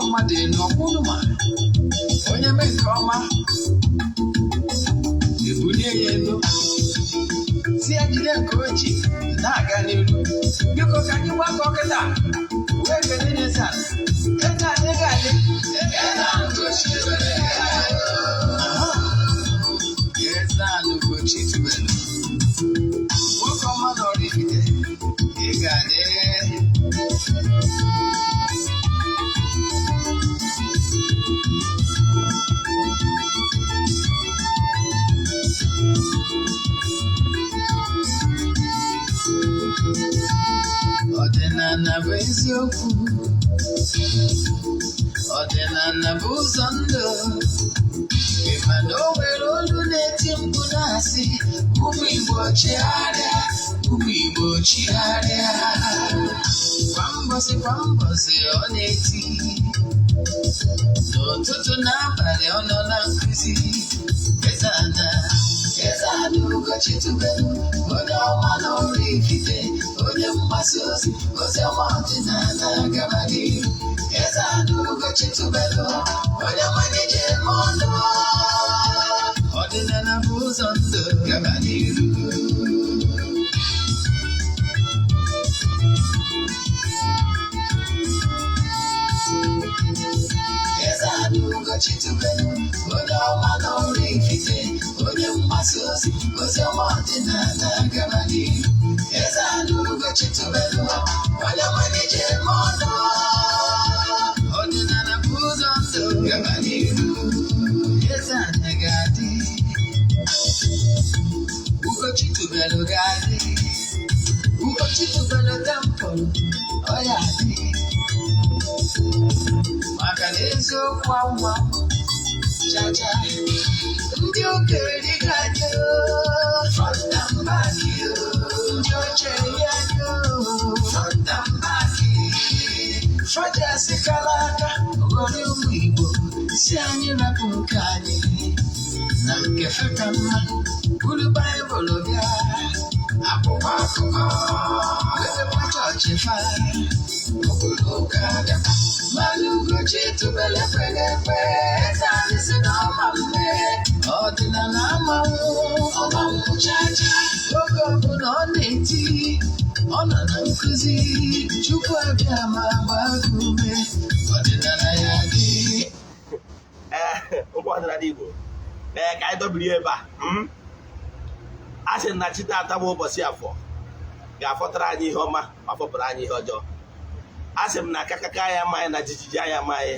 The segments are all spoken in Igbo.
Mmadụ elu ọkwụnụ ma onye mee nke ọma, ebulie ya elu, si ya jide nke o ji na-aga n'iru. Biko, ka anyị gbakọ kịta wee kelee Eze Ana. Eze Ana, ga-adị. Aha. Eze Ana Ugochi Tubelu, nwoke ọma na Oraifite, ị ga-adị. Ọdịnala bụ eziokwu, ọdịnala bụ ụzọ ndụ. Ị ma na o nwere olu na-eti mkpu na-asị, "Ụmụ Igbo, chigharịa, ụmụ Igbo, chigharịa." Kwa mbọsị kwa mbọsị ọ na-eti, n'ụtụtụ n'abalị ọ nọ na nkụzi. Eze Ana, Eze Ana Ugochi Tubelu, onye ọma na Oraifite, onye mgbasa ozi ozi ọma ọdịnala, gaba n'ihu. Eze Ana Ugochi Tubelu, onye mmanya ji eme ọnụ, ọdịnala bụ ụzọ ndụ, gaba n'iru. Eze Ana Ugochi Tubelu, onye ọma na Oraifite, onye mgbasa ozi ozi ọma ọdịnala, gaba n'ihu. Eze Ana Ugochi Tubelu, onye mmanya ji eme ọnụ, ọdịnala bụ ụzọ ndụ, gaba n'ihu. Eze Ana ga-adị, Ugochi Tubelu ga-adị, Ugochi Tubelu temple ọ ya adị, maka na eziokwu anwa chacha. Ndị okenye ga-adị, front and back, ndị ochie ya dị, front and back. Fajasị kara aka ghọrọ ụmụ Igbo si anyị rapụ nke anyị na nke feka mma, buru Baịbụl bịa, akwụkwọ akụkọ, wepekwa chọọchị fa okpuru ụka bịakwa. Mana Ugochi Tubelu ekweghị ekwe. Eze anyị si na ọma mme, ọdịnala amanwụ ọmanwụ chacha. Oge ọbụla ọ na-eti, ọ nọ na nkụzi. Chukwu abịa ma gbaa gị ume, ọdịnala ya dị. Ee, ụmụ ọdịnala Igbo, ee, ka anyị dọbiri ebe a. A sị na chi taata bụ ụbọchị Afọ ga-afọtara anyị ihe ọma ma fọpụrụ anyị ihe ọjọọ. A sị m na akakaka ya ama anyị na jijiji anya ama anyị.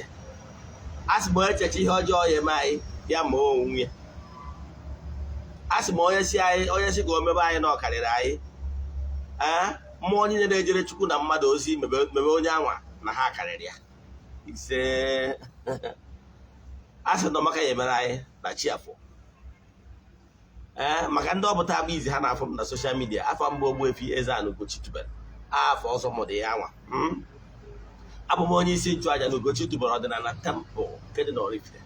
A sị m onye cheche ihe ọjọọ ya eme anyị, ya ma onwe ya. A sị m onye si anyị, onye si ka o mebe anyị na ọ karịrị anyị. Ee, mmụọ niile na-ejere Chukwu na mmadụ ozi mebe mebe onye anwa na ha karịrị ya. Ise. A sị na ọmaka ya emere anyị na chi Afọ. Ee, maka ndị ọpụta agba izi ha na-afụ m na social media, afọ mbụ Ogbuefi Eze-Ana Ugochi Tubelu, afọ ọzọ mụrụ ya anwa. Abụ m onye isi nchụaja na Ugochi Tubelu ọdịnala temple nke dị n'Oraifite.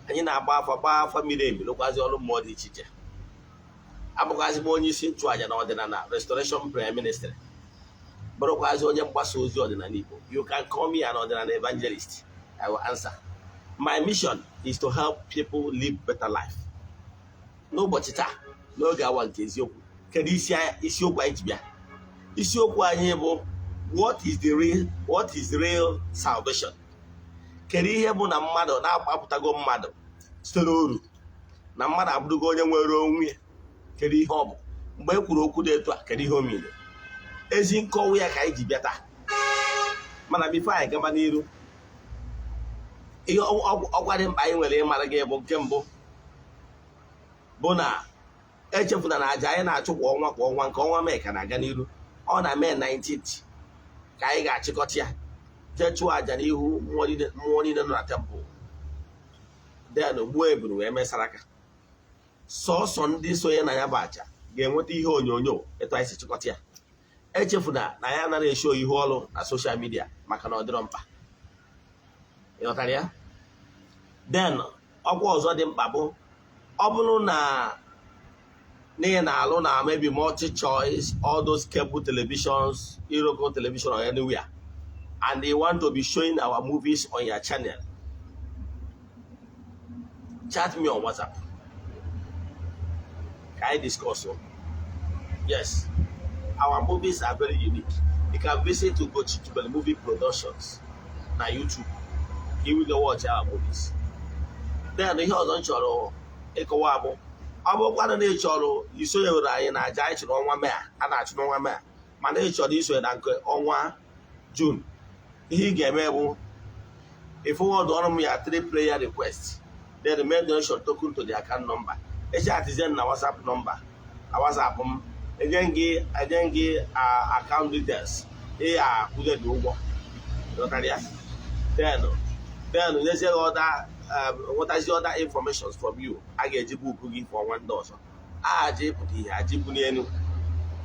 Anyị na-agba afọ, gbaa afọ miri emi, rụkwazi ọrụ mmụọ dị iche iche. Abụkwazi m onye isi nchụaja na ọdịnala Restoration Prayer Ministry, bụrụkwazi onye mgbasa ozi ọdịnala Igbo. You can call me an ọdịnala evangelist, I will answer. My mission is to help people live better life. N'ụbọchị taa, n'oge awa nke eziokwu, kedu isi isiokwu anyị ji bịa? Isiokwu anyị bụ what is real salvation? Kedu ihe bụ na mmadụ na-agbapụtago mmadụ site n'oru, na mmadụ abụrụgo onye nwere onwe ya? Kedu ihe ọ bụ mgbe e kwuru okwu dị etu a? Kedu ihe o mere? Ezi nkọwa ya ka anyị ji bịa taa. Mana before anyị gaba n'iru, ihe ọkwa dị mkpa anyị nwere ịmara gị bụ, nke mbụ bụ na echefuna na aja anyị na-achụ kwa ọnwa kwa ọnwa, nke ọnwa Mee ka na-aga n'iru. Ọ na Mee 19th ka anyị ga-achịkọta ya, jee chụọ aja n'ihu mmụọ niile nọ na temple, then gbuo eburu wee mesara aka. Sọsọ ndị sonye na ya bụ aja ga-enweta ihe onyonyo etu anyị si chịkọta ya. Echefuna na ya anaghị esho ihu ọrụ na social media maka na ọ dịrọ mkpa. Ịghọtara ya? Then ọkwa ọzọ dị mkpa bụ, ọ bụrụ na n'ihi na-alụ na maybe multi choice, all those cable televisions, Iroko television or anywhere. And you want to be showing our movies on your channel, chat me on WhatsApp. Can I discuss? So? Yes, our movies are very unique. You can visit Ugochi Tubelu Movie Productions na YouTube. You will go watch our movies. Then ihe ọzọ m chọrọ ịkọwa bụ, ọ bụrụkwanụ na ị chọrọ isonyere anyị na aja anyị chụrụ ọnwa Mee a na-achụ n'ọnwa Mee, mana ị chọrọ isonye na nke ọnwa June, ihe ị ga-eme bụ ị forward ọrụ m ya three prayer request, then make donation token to the account number. Echatizie na WhatsApp number na WhatsApp m, enye gị account details ị akwụnye dị ụgwọ. Ghọtara ya? Then nyezie gị other, nwetazi other informations from you a ga-eji book gị for ọnwa ndị ọzọ. Aja ịpụta ihe, aja ibu n'elu,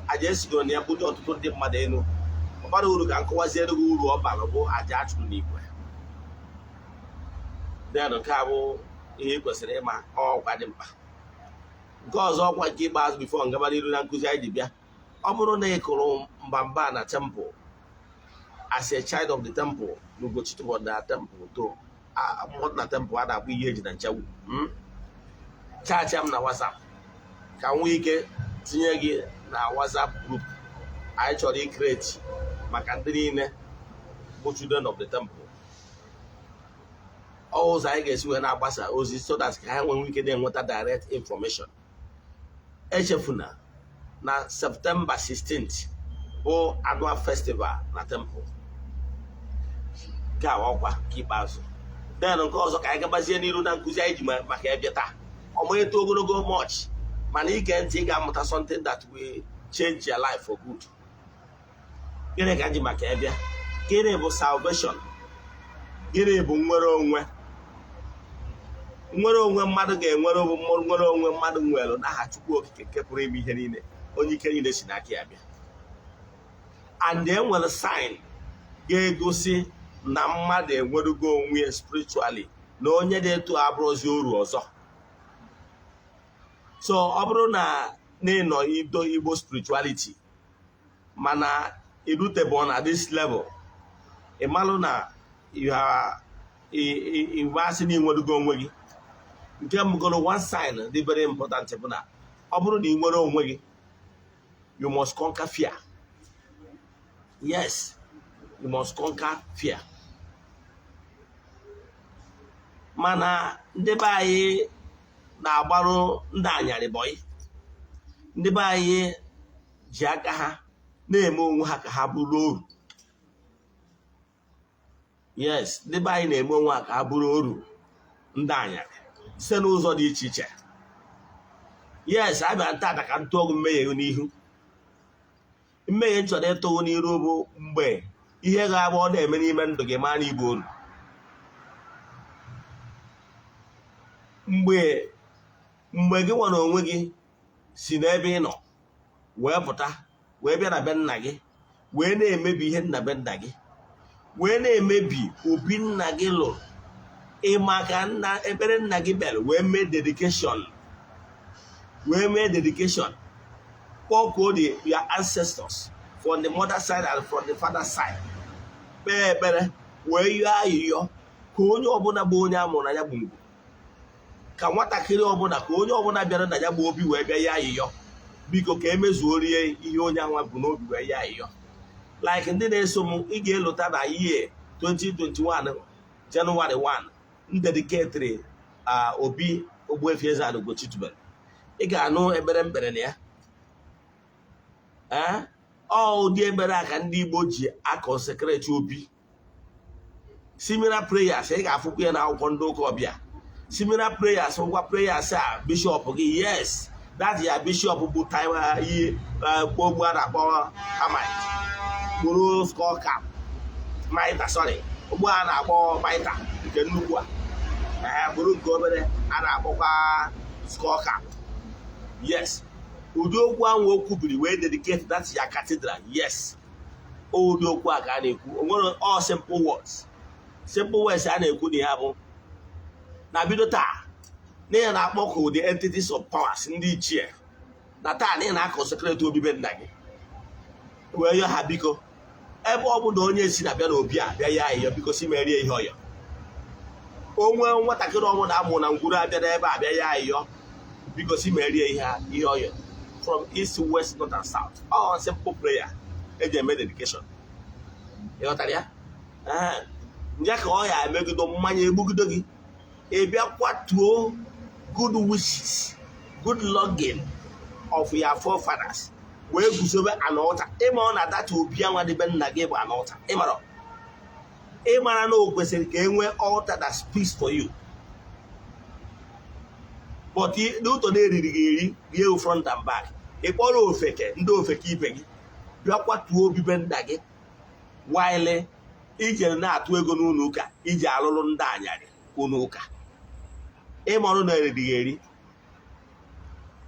aja esigo na ya bunye ọtụtụ ndị mmadụ elu. Ọ bara uru ka nkọwaziere gị uru ọ bara bụ aja a chụrụ n'igwe. Then nke a bụ ihe ị kwesịrị ịma, ọkwa dị mkpa. Nke ọzọ, ọkwa nke ikpeazụ before ngaba n'iru na nkụzi anyị ji bịa, ọ bụrụ na ị kụrụ mbamba na temple as a child of the temple n'Ugochi tubelu na temple to na temple a na-akpọ ihe eji na nchegbu, chat m na WhatsApp ka m nwee ike tinye gị na WhatsApp group anyị chọrọ icreate maka ndị niile bụ children of the temple. Ọ ụzọ anyị ga-esi wee na-agbasa ozi so that ka ha nwee ike na-enweta direct information. Echefuna na September 16th bụ annual festival na temple. Nke a ọkwa nke ikpeazụ. Then nke ọzọ, ka anyị gabazie n'iru na nkụzi anyị ji maka ebe taa. Ọma eto ogologo much, mana ige ntị, ị ga-amụta something that will change your life for good. Gịnị ka m ji maka ebe? Gịnị bụ salvation? Gịnị bụ nnwere onwe? Nnwere onwe mmadụ ga-enwere bụ nnwere onwe mmadụ nwere n'aha Chukwu Okike nke pụrụ ime ihe niile, onye ike niile si n'aka ya bịa. And e nwere sign ga-egosi na mmadụ enwerugo onwe ya spiritually, na onye dị etu abụrụzi oru ọzọ. So ọ bụrụ na n'ịnọ ido Igbo spirituality, mana irutebụ na this level, ị malụ na igwe asị na ịnwerugo onwe gị. Nke mbụgoro, one sign dị very important bụ na ọ bụrụ na ị nwere onwe gị, you must conquer fear. Yes, you must conquer fear. Mana ndị be anyị na-agbarụ ndị anyarị bọyị. Ndị be anyị ji aka ha na-eme onwe ha ka ha bụrụ oru. Yes, ndị be anyị na-eme onwe ha ka ha bụrụ oru ndị anyarị site n'ụzọ dị iche iche. Yes, abịa ntata ka m tụọ gị mmehie n'ihu. Mmehie m chọrọ ịtụghị n'iru bụ mgbe ihe ga-abụ ọ na-eme n'ime ndụ gị ma na igbo oru, mgbe gị nwere onwe gị si n'ebe ị nọ wee pụta, wee bịa na be nna gị, wee na-emebi ihe nna be nna gị, wee na-emebi obi nna gị lụrụ. Ịma ka nna ekpere nna gị bịara wee mee dedication, wee mee dedication, kpọkuo the your ancestors from the mother side and from the father side, kpee ekpere wee yọọ ayịyọ ka onye ọbụla bụ onye a mụrụ na ya bụ ngwu, ka nwatakịrị ọbụla, ka onye ọbụla bịara na ya bụ obi wee bịa ya ayịyọ, biko, ka emezuorie ihe onye anwa bụ n'obi wee ya ayịyọ. Like ndị na-eso m, ị ga-elota na year 2021 January 1 m dedicatiri obi Ogbuefi Eze-Ana Ugochi tubelu. Ị ga-anụ ekpere mkpere na ya. Ee, ọ ụdị ekpere a ka ndị Igbo ji aconsecrate obi. Similar prayers ị ga-afụkwa ya n'akwụkwọ ndị ụka ọbịa. Similar prayers ngwa prayers a bishọp gị, yes, that ya bishọp bụ iyi gbogbo a na-akpọ termite kpụrụ skull cap mitre, sorry, ugbu a na-akpọ mitre nke nnukwu a, ee, bụrụ nke obere a na-akpọkwa skull cap. Yes, ụdị okwu ahụ o kwubiri wee dedicate that ya cathedral. Yes, ụdị okwu a ka a na-ekwu. O nwere all simple words, simple words a na-ekwu na ya bụ na bido taa n'ihi na akpọkụ the entities of powers, ndị ichie, na taa n'ihi na aconsecrate obibe nna gị, wee yọọ ha biko. Ebe ọ bụ na onye si na-abịa n'obi a bịa ya ayịyọ, biko si merie ihe ọyọ. Onwe nwatakịrị ọbụla amụ na ngwuru abịa n'ebe a bịa ya ayịyọ, biko si merie ihe ọyọ, from east, west, north and south. All simple prayer eji eme dedication. Ịghọtara ya? Ee, ya ka ọ ya emegido mmanya egbugido gị, ị bịa kwatuo good wishes, good longing of your forefathers, wee guzobe an altar. Ịma ọ na data obi anwa dịbe nna gị bụ an altar. Ịmara na o kwesịrị ka e nwee altar that speaks for you, but n'ụtọ na-eriri gị eri rie front and back, ị kpọrọ ofeke, ndị ofeke ibe gị bịa kwatuo obibe nna gị, while ijere na-atụ ego n'ụlọ ụka iji alụrụ ndị anyarị ụlọ ụka. Ịmarụ na eriri gị eri,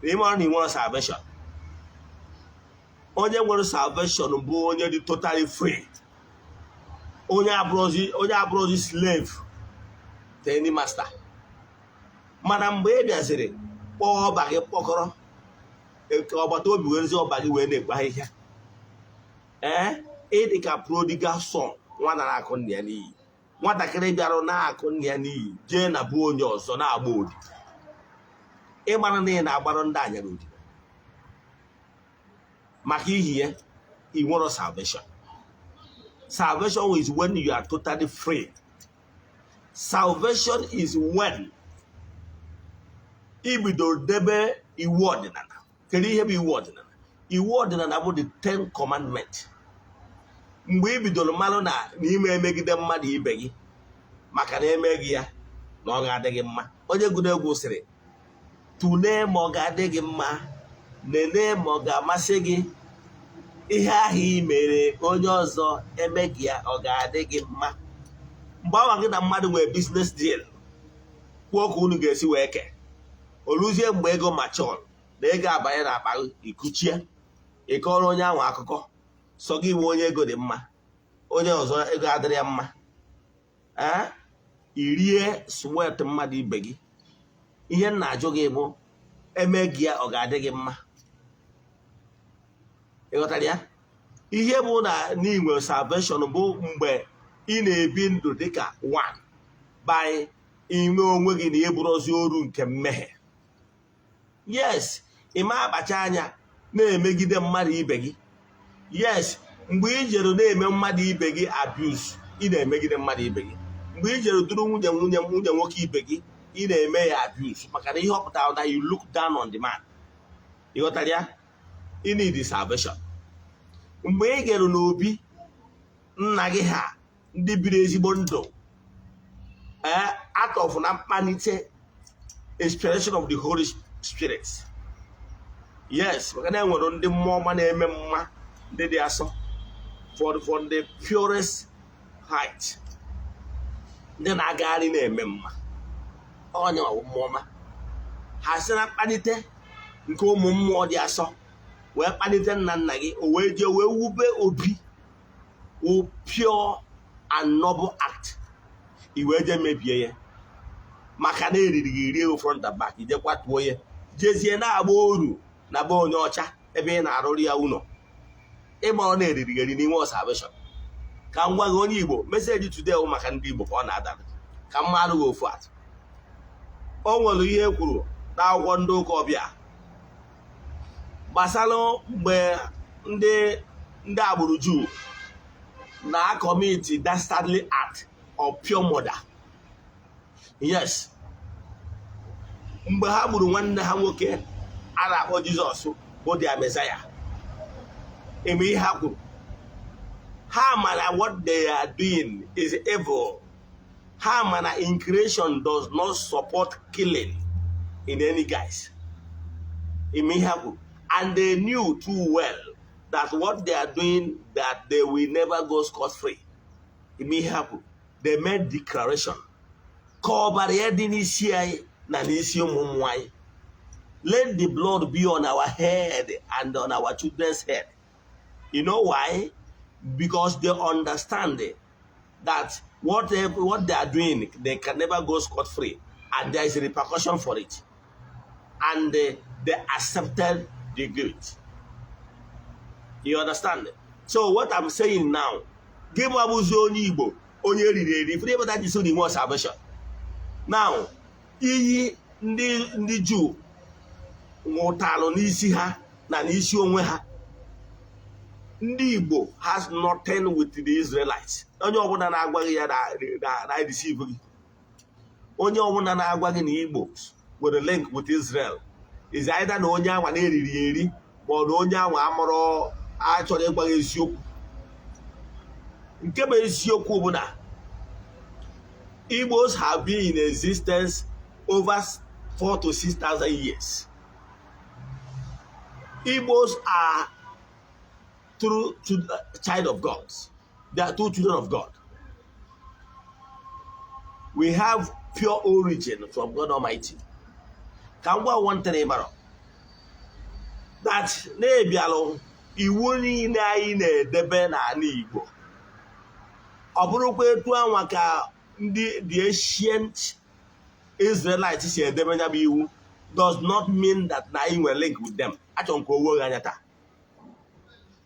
ịmarụ na ị nwere salvation. Onye nwere salvation bụ onye dị totally free, onye abụrụzi slave to any master. Mana mgbe ị bịaziri kpọọ ọba gị kpọkọrọ ka ọgbata obi werezi ọba gị wee na-ekpo ahịhịa, ee, ịdị ka prodigal son, nwa nara akụ nna ya n'iyi, nwatakịrị bịara na-akụ nna ya n'iyi, jee na bụ onye ọzọ na-agba odi. Ịmara na ị na-agbara ndị anyara odi maka ihi ya, ị nwere salvation. Salvation is when you are totally free. Salvation is when ị bidoro debe iwu ọdịnala. Kedu ihe bụ iwu ọdịnala? Iwu ọdịnala bụ the Ten Commandment. Mgbe ị bidoro mmadụ na n'ime emegide mmadụ ibe gị, maka na emeghị ya na ọ ga-adị gị mma. Onye gụrụ egwu sịrị, "Tụlee ma ọ ga-adị gị mma, lelee ma ọ ga-amasị gị, ihe ahụ ị mere onye ọzọ emeghị ya, ọ ga-adị gị mma." Mgbe ahụ gị na mmadụ nwere business deal, kwuo ka unu ga-esi wee kee, oluzie mgbe ego machọn na ego abanye n'akpa, ikuchie, ịkọrọ onye ahụ akụkọ sọ gị nwe onye ego dị mma, onye ọzọ ego adịrị ya mma. Ee, irie sweat mmadụ ibe gị. Ihe m na-ajụ gị bụ, eme gị ya, ọ ga-adị gị mma? Ịghọtara ya? Ihe bụ na n'inwe salvation bụ mgbe ị na-ebi ndụ dịka one by ime onwe gị na ịbụrụzi oru nke mmehie. Yes, ị ma akpacha anya na-emegide mmadụ ibe gị. Yes, mgbe ị jere na-eme mmadụ ibe gị abuse, ị na-emegide mmadụ ibe gị. Mgbe ị jere duru nwunye nwoke ibe gị, ị na-eme ya abuse, maka na ihe ọ pụtara na you look down on the man. Ị ghọtara ya? Ị need salvation. Mgbe ị gere n'obi nna gị ha, ndị biri ezigbo ndụ, ee, out of na mkpanite inspiration of the Holy Spirit, yes, maka na enwere ndị mmụọ ọma na-eme mma, ndị dị asọ for the purest height, ndị na-agagharị na-eme mma, onye ọwụ mmụọ ọma ha si na mkpanite nke ụmụ mmụọ dị asọ wee kpalite nna nna gị, o wee jee wee wube obi wụ pure and noble act, i wee jee mebie ya, maka na eriri gị rie front and back, ije kwatuo ya, jezie na-agba oru na be onye ọcha ebe ị na-arụrụ ya ụlọ. Ịma ọ na-eriri gị eri n'ime salvation. Ka m gwa gị, onye Igbo, message today wụ maka ndị Igbo ka ọ na-adara. Ka m marụ gị ofu atụ. O nwere ihe e kwuru n'akwụkwọ ndị ụka ọbịa gbasara mgbe ndị agbụrụ Juu na-acommit dastardly act of pure murder. Yes, mgbe ha gburu nwanne ha nwoke a na-akpọ Jizọs, bụ their Messiah. Eme ihe ha kwuru, ha mara what they are doing is evil. Ha mana in creation does not support killing in any guise. Eme ihe ha kwuru, and they knew too well that what they are doing, that they will never go scot-free. Eme ihe ha kwuru, they made declaration ka ọbara ya dị n'isi anyị na n'isi ụmụ ụmụ anyị. Let the blood be on our head and on our children's head. You know why? Because they understand that what they are doing, they can never go scot-free, and there is a repercussion for it, and they accepted the guilt. You understand? So what I'm saying now, gị ma bụzi onye Igbo, onye eriri eri, ifere ịbata ji so n'ime salvation now, iyi ndị Juu nwụtalụ n'isi ha na n'isi onwe ha. Ndị Igbo has nothing with the Israelites. Onye ọbụla na-agwa gị ya na deceive gị. Onye ọbụla na-agwa gị na Igbo nwere link with Israel is either na onye anwa na-eriri ya eri, ma ọ na onye anwa amụrụ achọrọ ịgwa gị eziokwu. Nke bụ eziokwu bụ na Igbos have been in existence over 4 to 6,000 years. Igbos are true to child of God. They are two children of God. We have pure origin from God Almighty. Ka m gwa one thing ịmara, that na-ebialụ iwu niile anyị na-edebe n'ala Igbo, ọ bụrụkwa etu anwa ka ndị the ancient Israelites si edebe ya bụ iwu, does not mean that na anyị nwere link with them. Achọrọ m ka o wuo gị anya taa,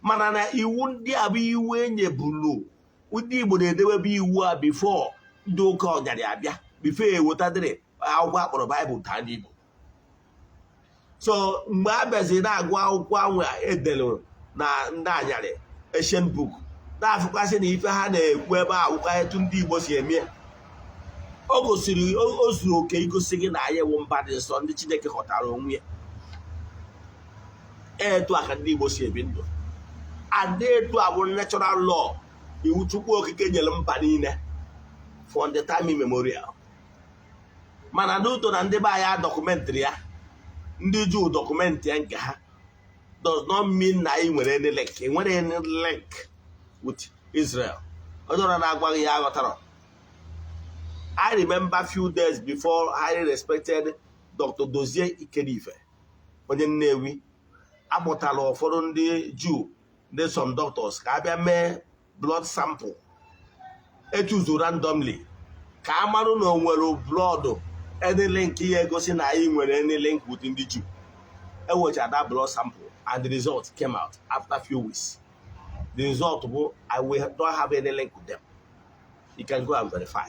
mana na iwu ndị a bụ iwu enyebulu ndị Igbo na-edewebe iwu a before ndị ụka ọnyarị abịa, before ewetadịrị akwụkwọ akpọrọ Baịbụl taa ndị Igbo. So mgbe a bịaziri na-agụ akwụkwọ ahụ edere na ndị anyarị, ancient book, na-afụkwasị na ife ha na-ekwu ebe a akwụkwọ etu ndị Igbo si eme, o gosiri o zuru oke igosi gị na anyị wụ mba dị nsọ, ndị Chineke ghọtara onwe ya. Etu a ka ndị Igbo si ebi ndụ. Ada etu a bụ natural law, iwu Chukwu Okike nyere mba niile from the time immemorial. Mana n'uto na ndị be anyị documentịrị ya, ndị Juu document ya nke ha, does not mean na anyị nwere any link. Enwere any link with Israel. Onye ọrụ na-agwaghị ya aghọtara. I remember few days before, highly respected Dr. Dozie Ikedife, onye Nnewi, akpọtara ụfọdụ ndị Juu, ndị some doctors, ka a bịa mee blood sample echuzu randomly ka a marụ na o nwere blood any link ya egosi na anyị nwere any link with ndị Juu. Ewechara that blood sample and the result came out after few weeks. The result bụ I will don't have any link with them. You can go and verify.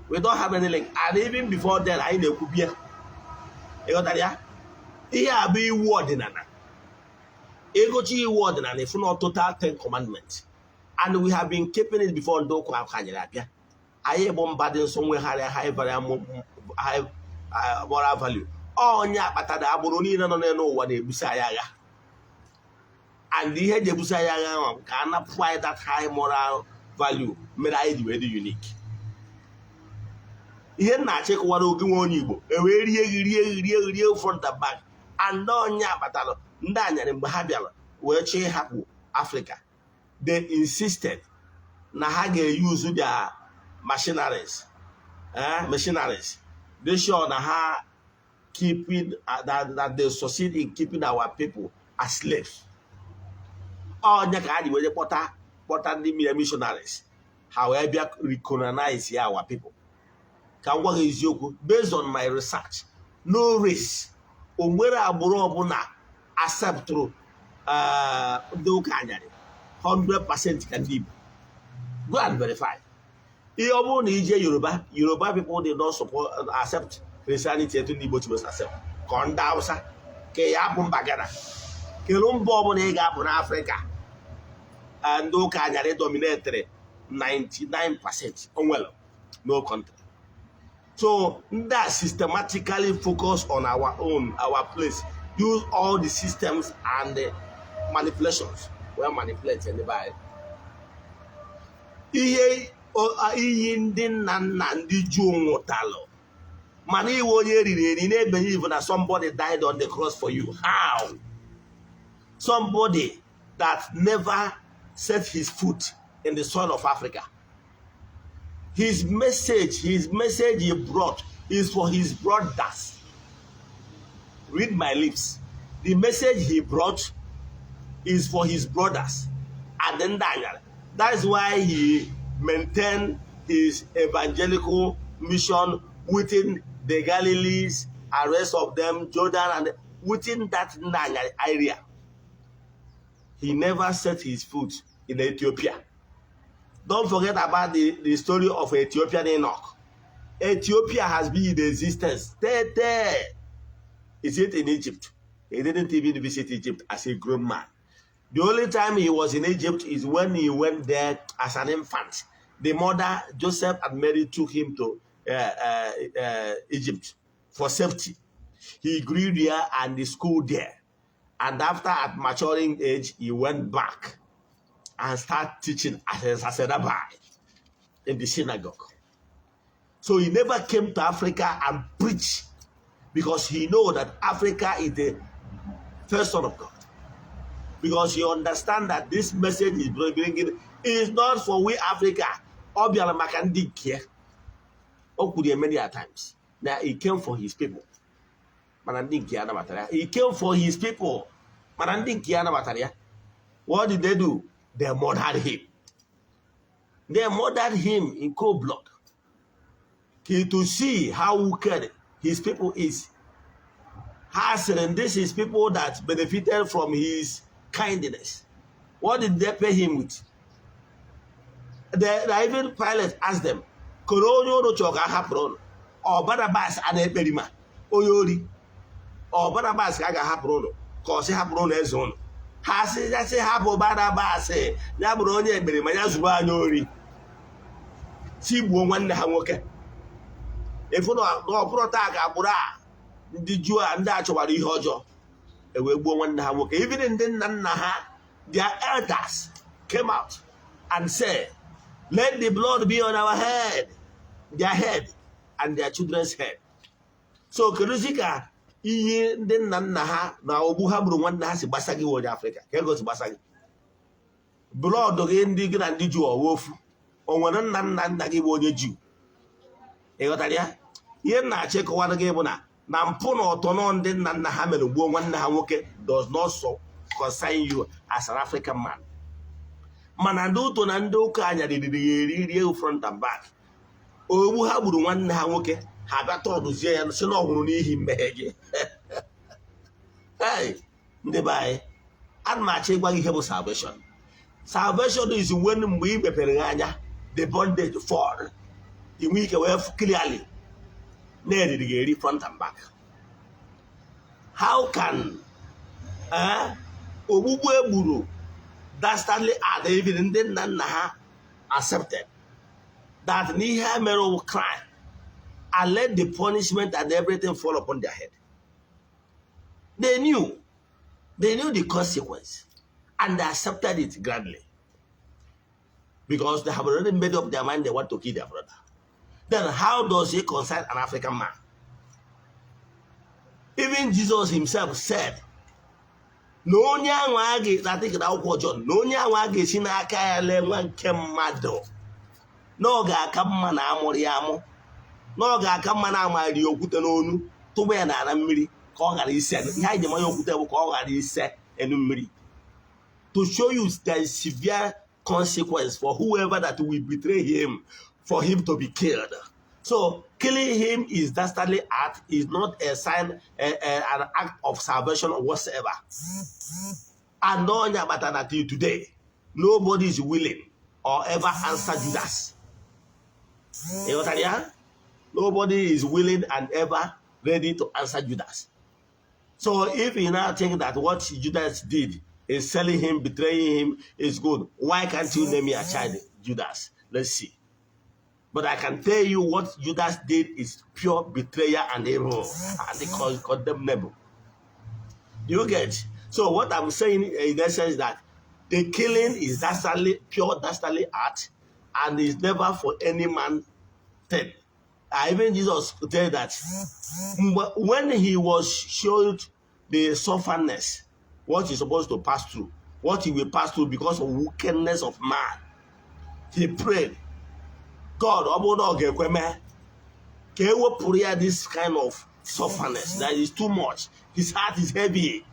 We don't have any link. And even before then, anyị na-ekwubie. Ịghọtara ya? Ihe a bụ iwu ọdịnala. Ịgụcha iwu ọdịnala, ịfụ na total 10 commandments, and we have been keeping it before ndị ụka anyere abịa. Anyị bụ mba dị nsọ, nwegharịa high high moral value. Onye akpatara agbụrụ niile nọ n'elu ụwa na-ebuso anyị agha, and ihe eji ebuso anyị agha ahụ ka a napụ anyị that high moral value mere anyị ji wee dị unique. Ihe m na-achọ ịkụwara oge nwe onye Igbo, e wee rie gị, rie gị, rie gị, rie front and back. And onye akpatara ndị anyarị, mgbe ha bịara wee chọọ ịhapụ Afrịka, they insisted na ha ga-use their machineries, they sure na ha keeping that they succeed in keeping our people as slaves. Onye ka ha ji wee kpọta ndị missionaries, ha wee bịa recolonize ya our people. Ka m gwa gị eziokwu, based on my research, no race, o nwere agbụrụ ọbụla acceptụrụ ndị ụka anyarị 100% ka ndị Igbo. Go and verify. Ihe ọ bụrụ na ije Yoruba, Yoruba people did not support, accept Christianity etu ndị Igbo chibos accept, ka ndị Hausa, ka ya bụ mba Ghana, kedu mba ọbụla ị ga-apụ n'Afrịka ndị ụka anyarị dominatịrị 99%? O nwere no country. So ndị a systematically focus on our own, our place, use all the systems and the manipulations wee manipulate ndị be anyị. Ihe iyi ndị nna nna ndị Juu nwụtalụ, mana iwe onye eriri eri na-ebelieve na somebody died on the cross for you. How? Somebody that never set his foot in the soil of Africa. His message he brought is for his brothers. Read my lips. The message he brought is for his brothers and then Daniel. That is why he maintained his evangelical mission within the Galilees and rest of them, Jordan, and within that Daniel area. He never set his foot in Ethiopia. Don't forget about the story of Ethiopian Enoch. Ethiopia has been in existence. There. Is it in Egypt? He didn't even visit Egypt as a grown man. The only time he was in Egypt is when he went there as an infant. The mother, Joseph and Mary, took him to Egypt for safety. He grew there and the school there. And after at maturing age, he went back and started teaching as a rabbi in the synagogue. So he never came to Africa and preached because he know that Africa is the first son of God. Because he understand that this message is bringing is not for we Africa. Ọ bịara maka ndị nke ya. O kwuru ya many a times. Na he came for his people. Mana ndị nke ya anabatara ya. He came for his people. Mana ndị nke ya anabatara ya. What did they do? They murdered him. They murdered him in cold blood. To see how wicked his people is. Ha sịrị, this is people that benefited from his kindness. What did they pay him with? Even Pilate asked them, "Koro onye unu chọrọ ka a hapụrụ unu? Ọ Barabas a na-ekperima, onye ori? Ọ Barabas ka a ga-ahapụrụ unu, ka ọ sị hapụrụ unu eze unu?" Ha sị ya sị hapụ Barabas, ya bụrụ onye ekperima, ya zuru anyị ori. Si gbuo nwanne ha nwoke. Efu na ọ bụrụ taa ka agbụrụ a, ndị Juu a, ndị a chọwara ihe ọjọọ, ewee gbuo nwanne ha nwoke. Even ndị nna nna ha, their elders, came out and said, "Let the blood be on our head," their head and their children's head. So kedụzi ka ihe ndị nna nna ha na ogbu ha gburu nwanne ha si gbasa gị, onye Afrịka? Ka ego si gbasa gị? Blood gị, ndị gị na ndị Juu ọwa ofu? O nwere nna nna nna gị bụ onye Juu? Ị ghọtara ya? Ihe m na-achọ ịkọwara gị bụ na mpụ na ọtọnọ ndị nna nna ha mere gbuo nwanne ha nwoke does not so concern you as an African man. Mana ndị ụtọ na ndị ụka anya riri ya eri rie front and back. Ogbu ha gburu nwanne ha nwoke, ha bịa tọdụzie ya si na ọ nwụrụ n'ihi mmehie gị. Hey, ndị be anyị, ana m achọ ịgwa gị ihe bụ salvation. Salvation is when mgbe ị mepere gị anya, the bondage fall, ị nwee ike wee fụ clearly na-eriri gị eri front and back. How can ogbugbu egburu dastardly act, even ndị nna nna ha accepted that n'ihe ha mere wụ crime and let the punishment and everything fall upon their head? They knew the consequence and they accepted it gladly because they have already made up their mind they want to kill their brother. Then how does it concern an African man? Even Jesus himself said na onye ahụ a ga, na akwụkwọ John, na onye ahụ a ga-esi n'aka ya lee nwa nke mmadụ, na ọ ga-aka mma na amụrụ ya amụ, na ọ ga-aka mma na amari okwute n'onu tụba ya n'ala mmiri ka ọ ghara ise. Ihe anyị ji manya okwute bụ ka ọ ghara ise enu mmiri, to show you there is severe consequence for whoever that will betray him for him to be killed. So killing him is dastardly act, is not a sign, an act of salvation or whatsoever. And onye agbata na till today, nobody is willing or ever answer Judas. Ị ghọtara ya? Nobody is willing and ever ready to answer Judas. So if you now think that what Judas did is selling him, betraying him is good, why can't you name your child Judas? Let's see. But I can tell you what Judas did is pure betrayal and evil and it condemnable. Do you get? So what I'm saying in essence that the killing is dastardly, pure dastardly act and is never for any man thing. Even Jesus tell that when he was showed the sufferness, what he's supposed to pass through, what he will pass through because of wickedness of man, he prayed, "God, ọ bụrụ na ọ ga-ekwe mee, ka e wepụrụ ya this kind of sufferness that is too much." His heart is heavy.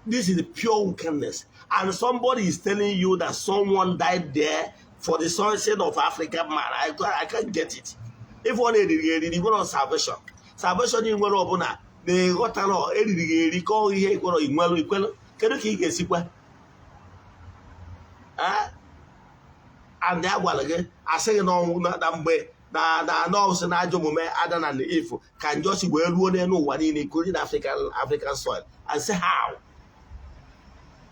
This is pure wickedness. And somebody is telling you that someone died there for the sunset of African man. I can't get it. If one eriri eriri nwere salvation, salvation ị nwere ọbụla na ịghọtara eriri gị eri ka ọ ihe ikwere inwelu ikwelu. Kedu ka ị ga-esikwa? Eh? And a gwara gị, asị gị n'ọnwụ na mgbe na nọọsụ na ajọ omume Adam and Eve ka njọ si wee ruo n'elu ụwa niile, including African soil, and say how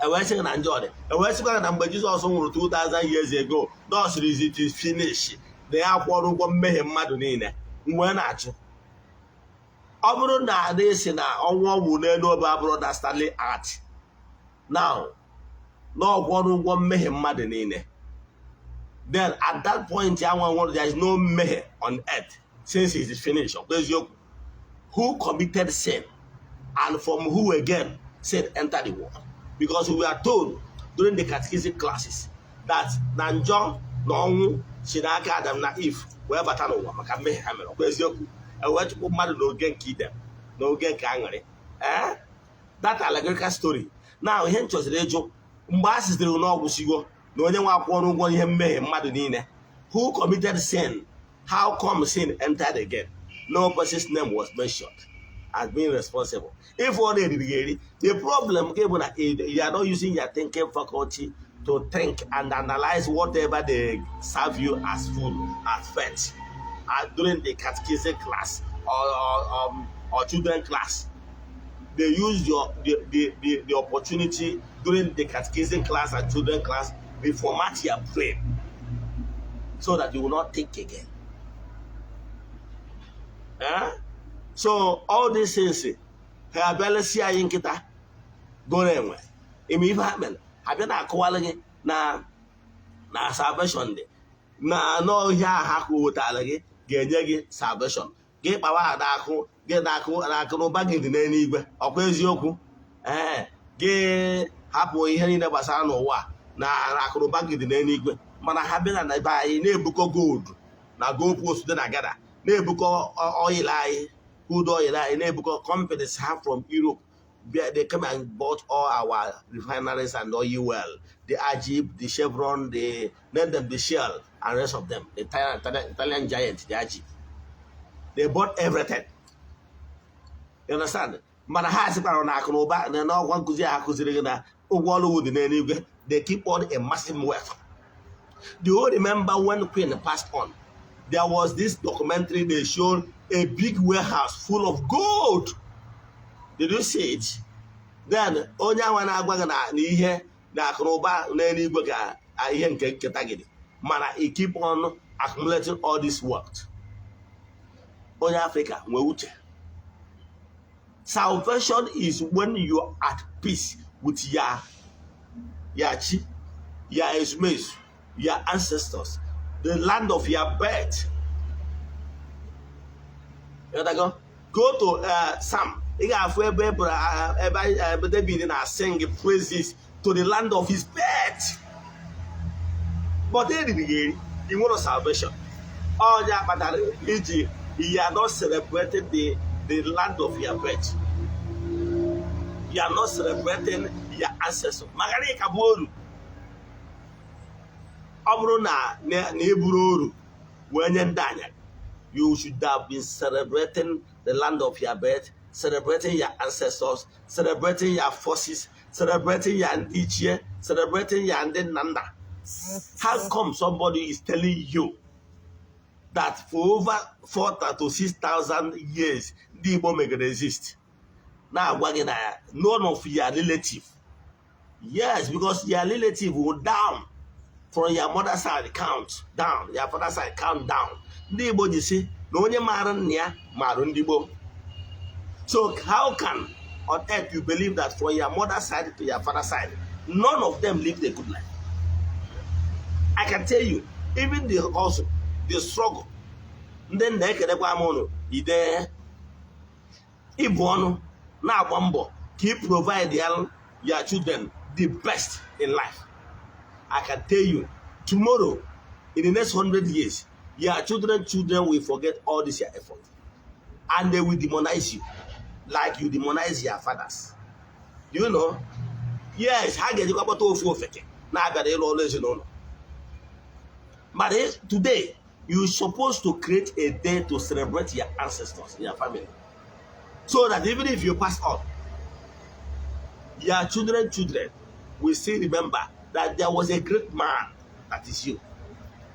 ewee sị gị na njọ dị. Ewee sịkwa gị na mgbe Jizọs nwụrụ 2000 years ago, nọọsụrụ, "Is it is finish," na ya kwụọrọ ụgwọ mmehie mmadụ niile. Wee na-achụ, ọ bụrụ na ada si na ọnwụ ọnwụ n'elu obe abụrụ dastardly act now, na ọkwụọrọ ụgwọ mmehie mmadụ niile, then at that point ya nwa nwụrụ, there is no mmehie on earth since it is finished. Ọkwa eziokwu? Who committed sin, and from who again sin entered the world? Because we are told during the catechism classes that na njọ na ọnwụ si n'aka Adam na Eve wee bata n'ụwa maka mmehie ha mere. Ọkwa eziokwu? Ewee chụpụ mmadụ n'oge nke Eden, n'oge nke aṅụrị. Ee, that allegorical story. Now, ihe m chọziri ịjụ, mgbe a sitere n'ọgwụ sigo na onye nwe akwụkwọ ụgwọ ihe mmehie mmadụ niile, who committed sin? How come sin entered again? No person's name was mentioned as being responsible. If ọ na-eriri gị eri, the problem gị bụ na you are not using your thinking faculty to think and analyze whatever they serve you as food, as fed during the catechism class or children class. They use your the opportunity during the catechism class and children class, reformat your brain so that you will not think again. Eh? So all these things, ha abịala si anyị nkịta goro enwe ime ife ha mere, ha bịa na-akọwalụ gị na salvation dị na n'ọhịa ahụ ha wetara gị ga-enye gị salvation. Gị kpawa ha n'akụ gị na akụ na ụba gị dị n'eluigwe. Ọkwa eziokwu? Ee, gị hapụ ihe niile gbasara n'ụwa na akụ na ụba gị dị n'eluigwe. Mana ha bịa na be anyị na-ebukọ gold na gold post dị na Ghana, na-ebukọ oil anyị, crude oil anyị, na-ebukọ companies ha from Europe. They come and bought all our refineries and oil well, the Agip, the Chevron, the name them, the Shell and rest of them, the Italian giant, the Agip. They bought everything, you understand? Mana ha sịkwara na akụ na ụba na n'ọgwa nkụzi ha kụziri gị na ụgwọ ọrụ dị n'eluigwe. They keep on a massive wealth. Do you remember when Queen passed on, there was this documentary they showed a big warehouse full of gold? Did you see it? Then onye anwa na-agwa gị na ihe na akụ na ụba n'eluigwe ka ihe nke nketa gị dị, mana i keep on accumulating all this wealth. Onye Afrịka nwee uche. Salvation is when you are at peace with your chi, your ezumezu, your ancestors, the land of your birth. You go go to Psalm, ị ga-afụ ebe ebe David na sing praises to the land of his birth. But eriri gị eri, ị nwere salvation. Onye kpatara iji you are not celebrating the land of your birth, you are not celebrating your ancestors, maka na ị ka bụ oru. Ọ bụrụ na ị bụrụ oru wee nye ndị anya, you should have been celebrating the land of your birth, celebrating your ancestors, celebrating your forces, celebrating your ndị ichie, celebrating your ndị nna nna. How come somebody is telling you that for over 4 to 6,000 years ndị Igbo megara exist, na-agwa gị na none of your relative? Yes, because your relative will down from your mother side, count down, your father side, count down. Ndị Igbo ji si na onye maara nna ya maara ndị gboo. So how can on earth you believe that from your mother side to your father side, none of them lived a good life? I can tell you, even the also the struggle, ndị nna ekelekwa m ụnụ ide ịbụ ọnụ na-agba mbọ ka ị provide ya your children the best in life. I can tell you, tomorrow, in the next 100 years, your children children will forget all this your effort, and they will demonize you like you demonize your fathers. Do you know? Yes, ha ga-ejikwa kpọta ofu ofeke na-abịara ịrụ ọrụ ezinụlọ. But today, you supposed to create a day to celebrate your ancestors in your family, so that even if you pass on, Your children will still remember that there was a great man, that is you,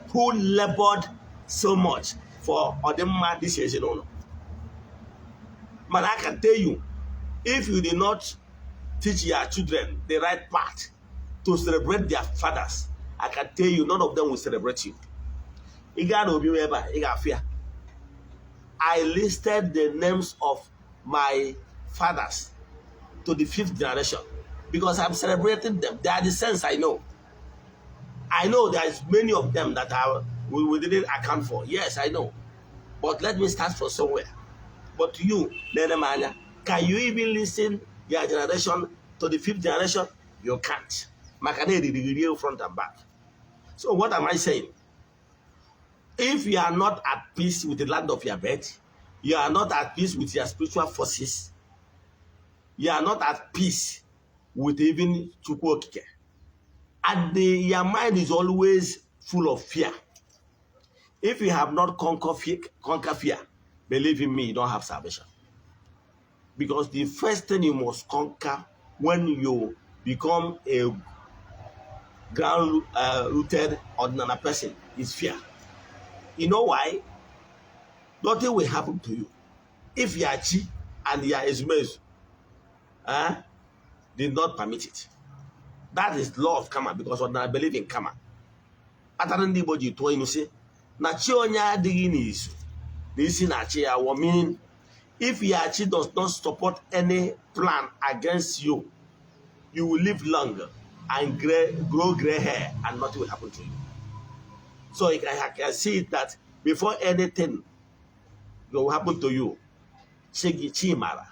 who labored so much for ọdịmma this ezinụlọ. But I can tell you, if you did not teach your children the right path to celebrate their fathers, I can tell you none of them will celebrate you. Ị gaa n'obi m ebe a, ị ga-afụ ya. I listed the names of my fathers to the fifth generation because I'm celebrating them. They are the sense I know. I know there is many of them that we didn't account for. Yes, I know. But let me start from somewhere. But you, Nene Manya, can you even listen your generation to the fifth generation? You can't. Maka na eriri gị front and back. So what am I saying? If you are not at peace with the land of your birth, you are not at peace with your spiritual forces, you are not at peace with even Chukwu Okike. And your mind is always full of fear. If you have not conquer fear, believe in me, you don't have salvation. Because the first thing you must conquer when you become a ground rooted ordinary person is fear. You know why? Nothing will happen to you if your chi and your ezumezu did not permit it. That is law of karma, because I believe in karma. Kpatara ndị Igbo ji tụọ ilu sị na chi onye adịghị n'izu na isi na-achị ya wọ, meaning if your chi does not support any plan against you, you will live long and grow gray hair and nothing will happen to you. So you can see that before anything will happen to you, chi gị chi mara.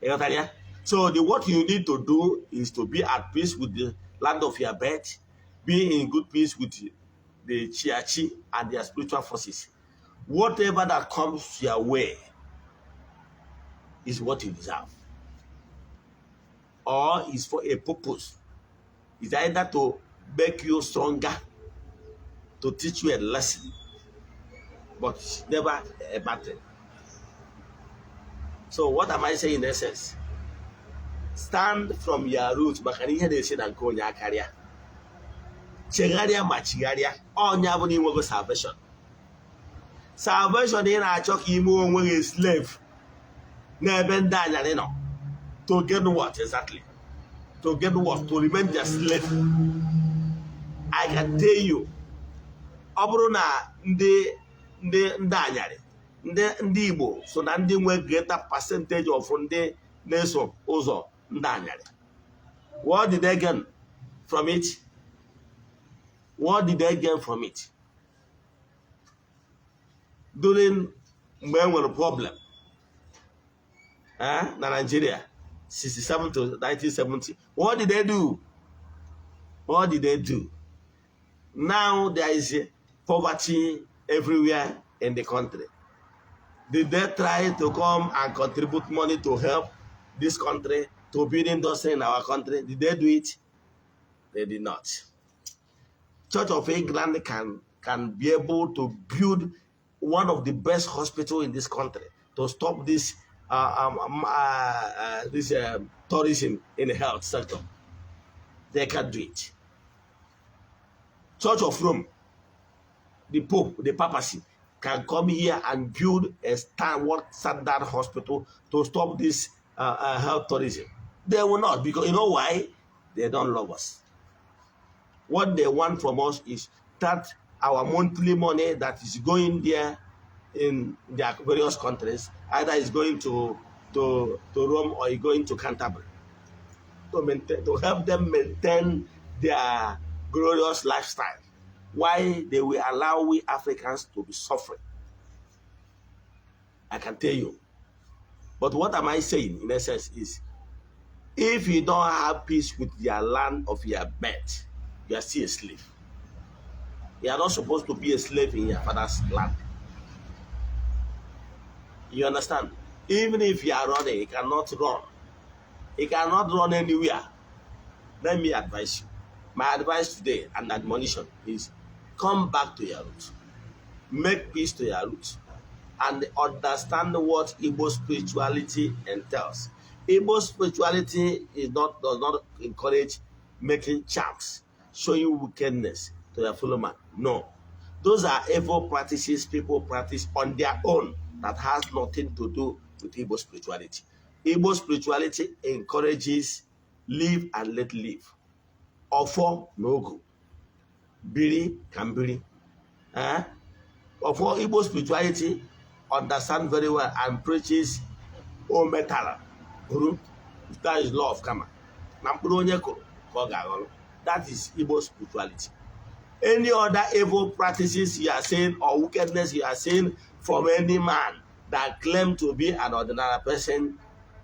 Ị ghọtara ya? So the what you need to do is to be at peace with the land of your birth, be in good peace with the chi and their spiritual forces. Whatever that comes your way is what you deserve, or is for a purpose. It's either to make you stronger, to teach you a lesson, but never a bad thing. So what am I saying in essence? Stand from your roots, maka na ihe na-esi na nke onye akarịa. Chegharịa ma chigharịa. Ọnya bụ na inwego salvation. Salvation ị na-achọ ka ime onwe gị slave n'ebe ndị anyarị nọ. To get what exactly? To get what? To remain their slave. I can tell you, ọ bụrụ na ndị anyarị, ndị Igbo so na ndị nwe greater percentage of ndị na-eso ụzọ ndị anyarị. What did they gain from it? What did they gain from it? During mgbe e nwere problem na Nigeria, 67 to 1970, what did they do? What did they do? Now there is poverty everywhere in the country. Did they try to come and contribute money to help this country, to build industry in our country? Did they do it? They did not. Church of England can be able to build one of the best hospitals in this country to stop this tourism in the health sector. They can do it. Church of Rome, the Pope, the papacy, can come here and build a world standard hospital to stop this health tourism. They will not, because you know why? They don't love us. What they want from us is that our monthly money that is going there in their various countries, either is going to Rome or is going to Canterbury to maintain, to help them maintain their glorious lifestyle. Why they will allow we Africans to be suffering? I can tell you. But what am I saying in essence is, if you don't have peace with your land of your birth, you are still a slave. You are not supposed to be a slave in your father's land. You understand? Even if you are running, you cannot run. You cannot run anywhere. Let me advise you. My advice today and admonition is, come back to your roots. Make peace to your roots. And understand what Igbo spirituality entails. Igbo spirituality is not does not encourage making charms, showing wickedness to their fellow man. No. Those are evil practices people practice on their own that has nothing to do with Igbo spirituality. Igbo spirituality encourages live and let live. Ọfọ na ogu. Biri ka mbiri. Eh? Ọfọ, Igbo spirituality understand very well and preaches o metara buru. That is law of karma. Na mkpụrụ onye kụrụ ka ọ ga-aghọrọ. That is Igbo spirituality. Any other evil practices you are saying or wickedness you are saying from any man that claim to be an ordinary person,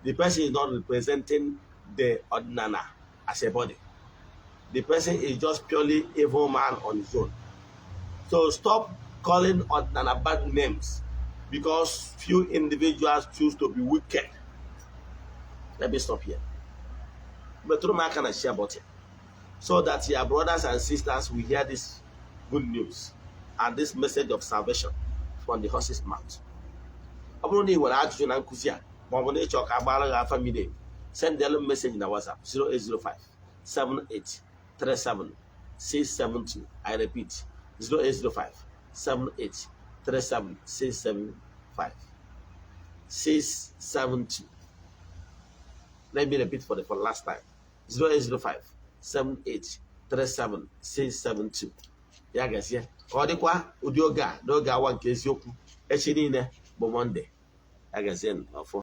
the person is not representing the Odinana as a body. The person is just purely evil man on his own. So stop calling Odinana bad names because few individuals choose to be wicked. Let me stop here. Metụrụ m aka na share button so that your brothers and sisters will hear this good news and this message of salvation from the horse's mouth. Ọ bụrụ na ị nwere ajụjụ na nkụzi a, ma ọ bụ na ịchọ ka agbara gị afa miri emi, send them message na WhatsApp 0805 78 37 672. I repeat, 0805 78 37 675 672. Let me repeat for the last time, 0805 78 37 672. Ya gazie, ka ọ dịkwa ụdị oge a n'oge awa nke eziokwu echi niile bụ Monday. Ya gazie, ọfọ.